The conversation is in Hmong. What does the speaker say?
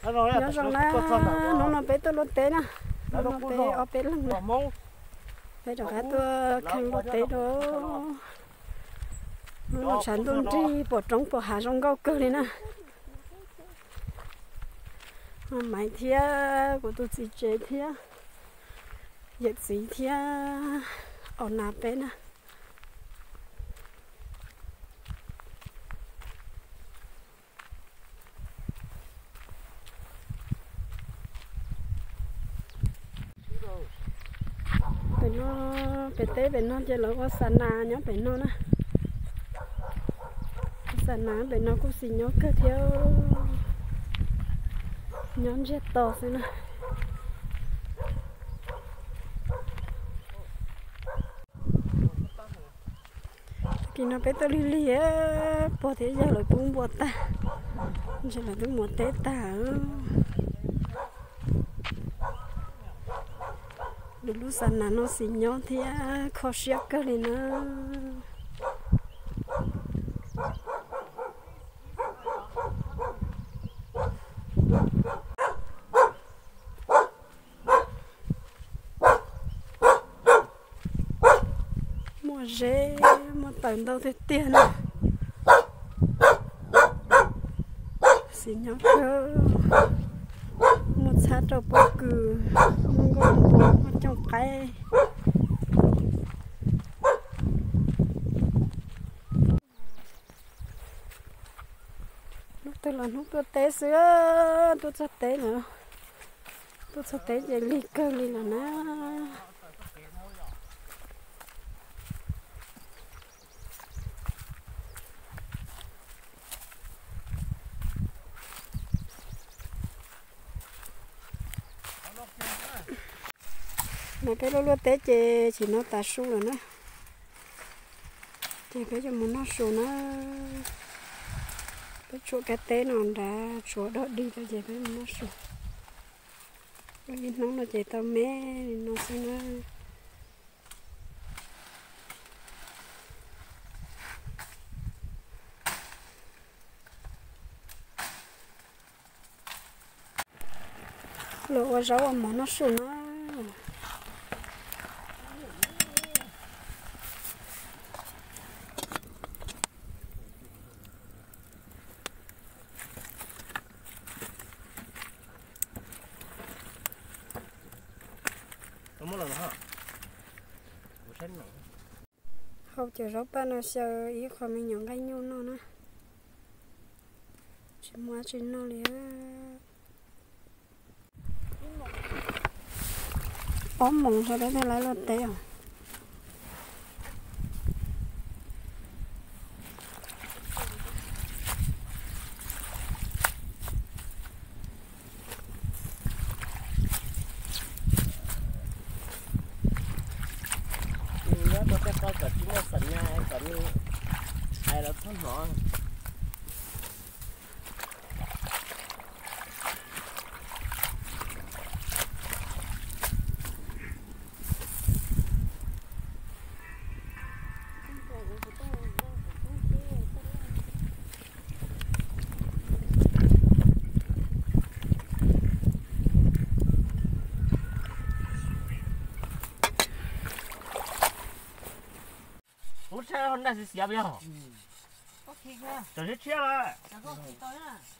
Nyob zoo na, hnub no peb tuaj luaj teb na, hnub no peb ob peb leeg na, peb rov qab tuaj kheej luaj teb rau. Hnub no tshav ntuj nrig pom roob pom hav zoo nkauj kawg li na. Maiv thiab kuv tus txiv tsev thiab yawm txiv thiab aus nas peb na. Pem no, pem teb pem no ces lawv ua xa nas nyob pem no na. Xa nas pem no kuj xis nyob kawg thiab, nyob ntsiag to xwb na. Tag kis no peb tuaj lig lig, pog thiab yawg lawv pub npua tag, ntshe lawv twb mus teb tag. Lub lub xa nas no xis nyob thiab kho siab kawg li na. Muaj zeb muaj taws ntau tiag tiag na. Xis nyob kawg, muaj txhab rau pob kws, muaj nkauj npua, muaj cooj qaib. Hnub twg los hnub tuaj teb xwb, tuaj txog teb lawm, tuaj txog teb ces lig kawg li lawm na. Mas peb luaj luaj teb ces chim no tav su lawm na, ces peb yuav mus noj su na. Peb tshuam kab teb no nrad tshuav dog dig tau ces peb mus noj su. Ib hnub no ces tau me li no xwb na. Los ua zaub ua mov noj su na. Hau cov zaub paj no xyaw ib qho me nyuam nqaij nyuj noj na. Tsis muaj dab tsi noj li. Ob moos sawv daws thiaj li luaj teb os. Nyob rau tej qhov kom tsis muaj xam nyas kom nws hais los txhob hnov. Ub, tshaj nraj xiav xiav yog. Txawm tshiab tshiab lawm.